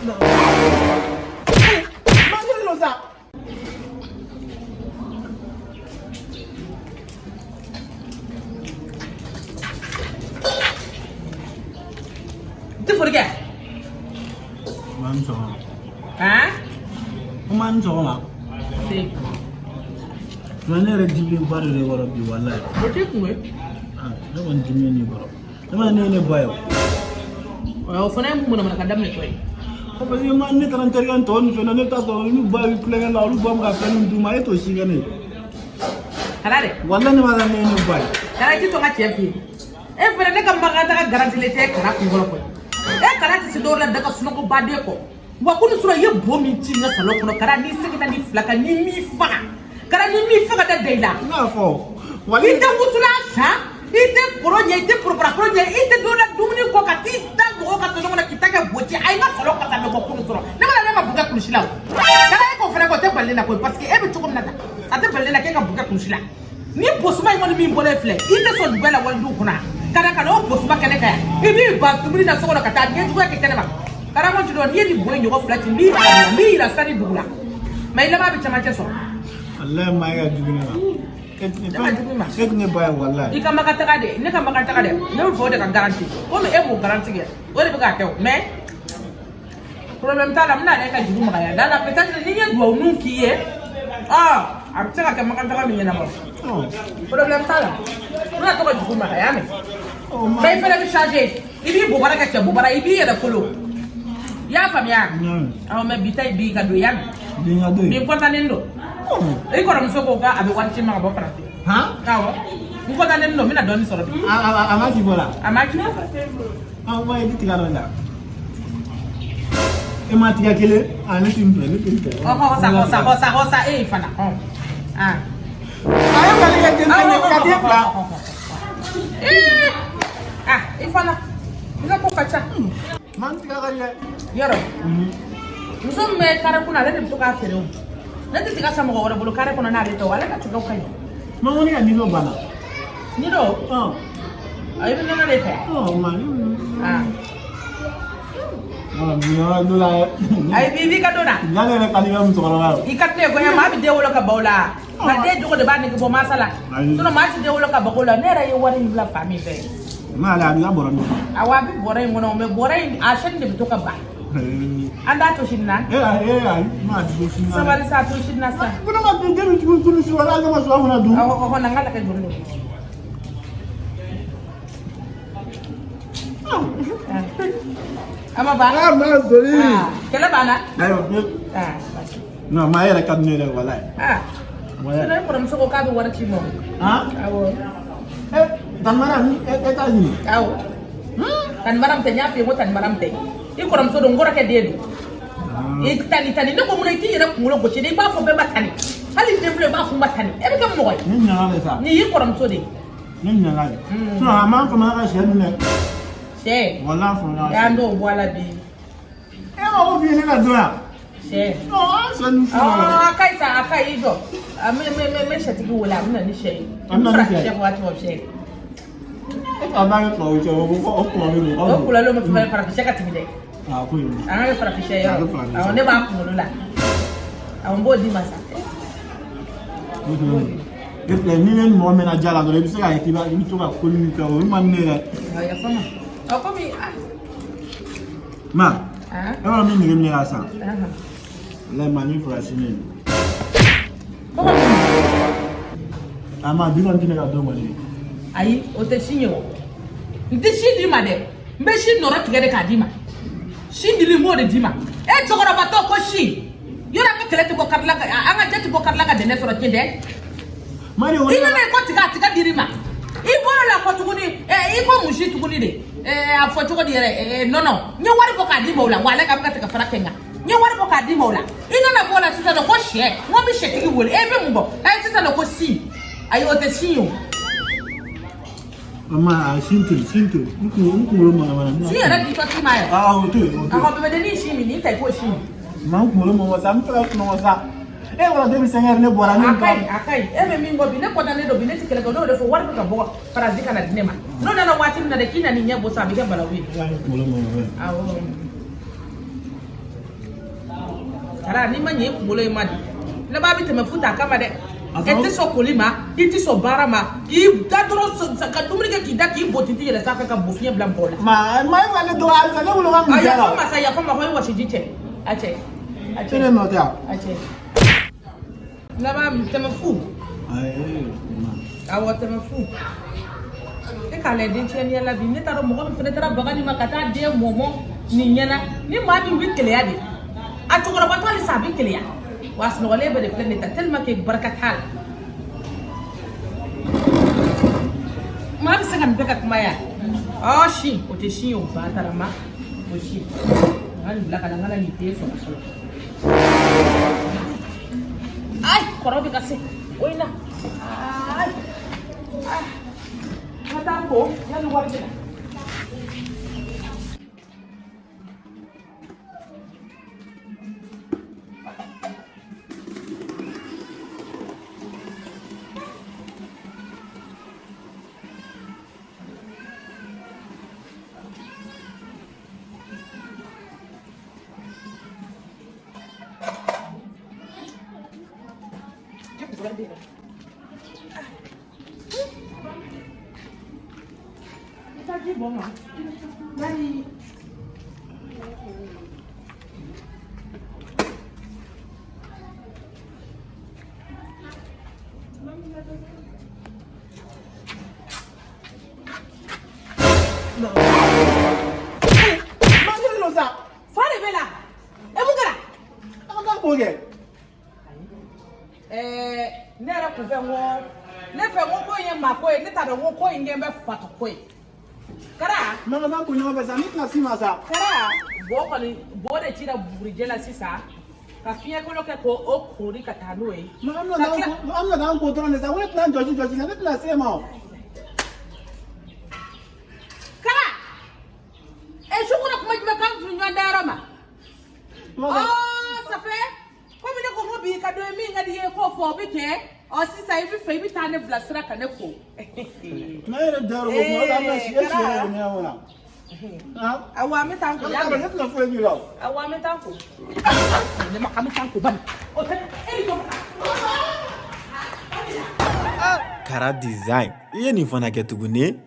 Ma ne lo sa. N tɛ foli kɛ. Ma ni sɔgɔma. Han? Ma ni sɔgɔma. Se. Mais ne yɛrɛ diminen ba de kɔrɔ bi walayi. O t'i kun ye. Ah, ne kɔni diminen n'i kɔrɔ. Ne ma ne ye ne ba ye o. O fana ye mun manamana ka daminɛ tɔ ye. Parce que ma ne taara n terikɛ tɔw ni fɛn na, ne bɛ taa sɔrɔ olu ba bɛ tulonkɛ la, olu ba bɛ ka fɛn min d'u ma, e t'o si kɛ ne ye. Kala dɛ. Walayi ne ma ne ye ne ba ye. Kala i ti sɔn ka tiɲɛ f'i ye. E fana ne ka makan taga garantilen tɛ kala kun kɔrɔ koyi. E kala tɛ se dɔw la da ka sunɔgɔ baden kɔ. Wa ko nin sɔrɔ i ye bo min ci n ka salon kɔnɔ kala n'i seginna ni fila kan ni m'i faga. Kala ni m'i faga da da i la. N y'a fɔ. I tɛ wusulan san, i tɛ koro ɲɛ, i tɛ poroparakoro ɲɛ, i tɛ dɔ la dumuni kɔ ka t'i da mɔgɔw ka salon kɔnɔ k'i ta kɛ boci. A ye n ka salon kasa bɛ bɔ kunu sɔrɔ. Ne mana ne ma bo kɛ kulusi la o. Kala e k'o fana kɛ o tɛ bali ne la koyi parce que e bɛ cogo min na tan a tɛ bali ne la k'e ka bo kɛ kulusi la. Ni bosuma in kɔni min bɔlen filɛ i tɛ sɔn dugu la waliduw kɔnɔ ka na o bosuma kɛnɛ kan yan i b'i ban dumuni na so kɔnɔ ka taa ɲɛjuguya kɛ kɛnɛ ma. Karamɔgɔ ci dɔn n'i ye nin bo in ɲɔgɔn fila ci n b'i yira n b'i yira sani dugu la mais i laban bɛ camancɛ sɔrɔ. Walayi ma e ka jugu ne ma. Ne ka jugu i ma. E tɛ ne ba ye walayi. I ka makan taga de ne ka makan taga dɛ ne bɛ fɛ o de ka garanti komi e m'o garanti kɛ o de bɛ k'a kɛ o mais problème t'a la n bɛna ale ka juru magaya da la peut-être ni n ye duwawu nun k'i ye a bɛ se ka kɛ makan taga min ɲɛnabɔ. Problème t'a la n bɛna to ka juru magaya mɛ mais i fana bɛ changer i b'i bobara kɛ cɛ bobara i b'i yɛrɛ kolo i y'a faamuya. Awɔ mais bi ta ye bi ka don i y'a mɛn. Bi ka don bi n kɔntannen don. I kɔrɔmuso ko k'a bɛ wari ci n ma ka bɔ Faransi. Awɔ n kɔntannen don n bɛna dɔɔnin sɔrɔ bi. A ma ci fɔlɔ la. A ma ci. An ba ye tiga dɔ la. E ma tiga kelen, a ne tɛ n fɛ, ne tɛ n fɛ. Ɔ sa sa sa sa e fana. Ah. A ye mali kɛ den kelen ka den fila. Ee ah i fana i ka ko ka ca. Man tiga ka di dɛ. Yɔrɔ. Muso min bɛ kare kunna ale de bɛ to k'a feere o. Ne tɛ tiga san mɔgɔ wɛrɛ bolo kare kɔnɔ n'ale tɛ o, ale ka tigaw ka ɲi. Ma ko ne ka nino banna. Nino? A i bɛ nɔnɔ de fɛ. Ma. Ah. Bi Ayi bi b'i ka don na. N'ale yɛrɛ ka di ka musokɔrɔba ye. I ka di ne ye koyi maa bɛ den wolo ka baw la. Nka den jogo de b'a nege bɔ mansa la. Sinon maa tɛ den wolo ka bago la. Ne yɛrɛ ye wari in bila fa min fɛ. Ma ale a b'i ka bɔrɔ min kɔnɔ. Awɔ a bɛ bɔrɔ in kɔnɔ mais bɔrɔ in a chaîne de bɛ to ka ban. An t'a to sini na. Ayi ma to sini na. Sabali sa a to sini na sa. Ko ne ma den bɛ tugu tulu su wala ne ma su fana dun. Awɔ ɔhɔ na n ka lajɛ joli don. A ma ban. Ah ma joli. Kɛlɛ banna. Ayiwa. Non ma yɛrɛ ka di ne yɛrɛ walayi. Ah. Sinon i kɔrɔmuso ko k'a bɛ wari ci n ma. Awɔ. Tani Mariam e t'a ɲini. Awɔ. Tani Mariam tɛ n y'a f'i ye ko Tani Mariam tɛ. I kɔrɔmuso don n kɔrɔkɛ den don. I tani tani ne ko mun na i t'i yɛrɛ kunkolo gosi dɛ i b'a fɔ bɛɛ ma tani. Hali den filɛ i b'a fɔ n ma tani. E bɛ kɛ mɔgɔ ye. Ne ɲaga de sa. Nin y'i kɔrɔmuso de ye. Ne ɲaga de. Sinon a m'an faamuya ka sɛ dun dɛ. Sɛ. Walahi a faamuya. Y'an dɔw bɔ a la bi. E ma ko f'i ye ne ka don yan. Sɛ. Non an sɛ dun fɔlɔ. A ka ɲi sa a ka ɲi i jɔ. A n bɛ sɛtigi wele a bɛ na ni sɛ ye. A bɛ na ni sɛ ye. Sɛ waati o sɛ. E ka n'a kɛ tubabu sɛ o kulɔlen don. O kulɔlen bɛ farafin sɛ ka timi dɛ. A ko in. An ka kɛ farafin sɛ yɔrɔ. Awɔ ne b'a kunkolo la. Awɔ n b'o d'i ma sa. E filɛ ni ne ni mɔgɔ mɛnna ja la dɔrɔn i bɛ se k'a ye k'i b'a i bɛ to ka ko min kɛ o man di ne yɛrɛ. Yafa n ma. Ɔ komi ah. Ma. E b'a dɔn min nege minɛ ka san. Walayi ma ni fura sini ye. A ma bi kɔni tɛ ne ka don kɔni ye. Ayi o tɛ sin ye o. N tɛ sin d'i ma dɛ. N bɛ sin nɔrɔ tigɛ de k'a d'i ma. Sin dili n b'o de d'i ma. E cɛkɔrɔbatɔ ko sin. Yɔrɔ an ka kɛlɛ tɛ bɔ kari la ka an ka jɛ tɛ bɔ kari la ka dɛnɛ sɔrɔ tiɲɛ tɛ. Mari o. I nana i ko tiga tiga dir'i ma. I bɔr'o la kɔ tuguni i ko musi tuguni de. A fɔ cogo di yɛrɛ nɔnɔ. N ye wari bɔ k'a d'i ma o la wa ale ka bɛ ka tiga fara kɛ n kan. N ye wari bɔ k'a d'i ma o la. I nana bɔ o la sisan nɔ ko sɛ. N ko n bɛ sɛtigi wele. E bɛ mun bɔ? Sisan nɔ ko sin. Ayi o tɛ sin ye o. Ma a sin to sin to n kunkolo mana. Sin yɛrɛ di tɔ t'i ma yɛrɛ. Ah o to yen o to yen. A ko bébé sin min nin ta i k'o sin min. Ma n kunkolo mɔgɔ sa n bɛ fɛ ka sunɔgɔ sa. E kɔrɔ depuis 5 heures ne bɔra ne. A ka ɲi a ka ɲi e bɛ min kɔ bi ne kɔntannen don bi ne tɛ kɛlɛ kɛ n'o de fɔ wari bɛ ka bɔ Faransi ka na di ne ma. N'o nana waati min na dɛ k'i nan'i ɲɛ bɔ sa a bɛ kɛ balawu ye. Kunkolo mɔgɔ. Awɔ. Kara n'i ma ɲɛ i kunkolo ye ma di. Laban bɛ tɛmɛ fu t'a kama dɛ. E tɛ sɔn koli ma, i tɛ sɔn baara ma, k'i da dɔrɔn ka dumuni kɛ k'i da k'i bɔ titi yɛlɛ sanfɛ ka bo fiɲɛ bila mɔgɔw la. Ma ma e ma ne dɔgɔ halisa ne bolo ka mun kɛ la. Yafa ma sa yafa ma ko e wɔsi ji cɛ. A cɛ. A cɛ. E de nɔ tɛ wa? A cɛ. Laban tɛmɛ fu. Ayi. Awɔ tɛmɛ fu. E k'a lajɛ den tiɲɛniya la bi ne t'a dɔn mɔgɔ min fana taara baga nin ma ka taa den mɔmɔ nin ɲɛna ni maa min bɛ keleya de a cɛkɔrɔbatɔ halisa a bɛ keleya wa a sunɔgɔlen bɛɛ de filɛ nin ta tellement que barika t'a la maa bɛ se ka nin bɛɛ ka kuma yan ɔ sin o tɛ sin ye o ba tarama o sin n ka nin bila ka na n ka na nin den sɔrɔ fɔlɔ ayi kɔrɔ bɛ ka se o in na ayi n ka taa ko yanni wari bɛ na. Fa de bɛ la e mun kɛra. An ka ko kɛ. Ne yɛrɛ kun fɛ n ko ne fɛ n ko ko in ye maa ko ye ne t'a dɔn n ko ko in kɛ n bɛ fatɔ ko ye. Kara. Mɛ ka taa ko ɲɔgɔn fɛ sa ne tɛna s'i ma sa. Kara bo kɔni bo de cira bugurijɛ la sisan ka fiɲɛkolo kɛ k'o o kori ka taa n'o ye. Mɛ an bɛna taa an ko dɔrɔn de sa ko ne tɛna jɔsi jɔsi la ne tɛna s'e ma o. Kara e su kɔnɔ kuma jumɛn k'an fili ɲɔgɔn dayɔrɔ ma. Ɔ ça fait komi ne ko n ko bi ka dɔ ye min ka di i ye k'o fɔ o bɛ kɛ ɔ sisan i bɛ fɛ i bɛ taa ne bila sira ka ne ko. Mɛ e yɛrɛ dayɔrɔ ko kuma o la an bɛna si e si yɛrɛ de ɲɛna o la. Awɔ an bɛ taa n ko. Ne tɛna foyi k'i la o. Awɔ an bɛ taa n ko. Ne ma an bɛ taa n ko bani. O tɛ e ni jɔ. Kara Design i ye nin fana kɛ tuguni.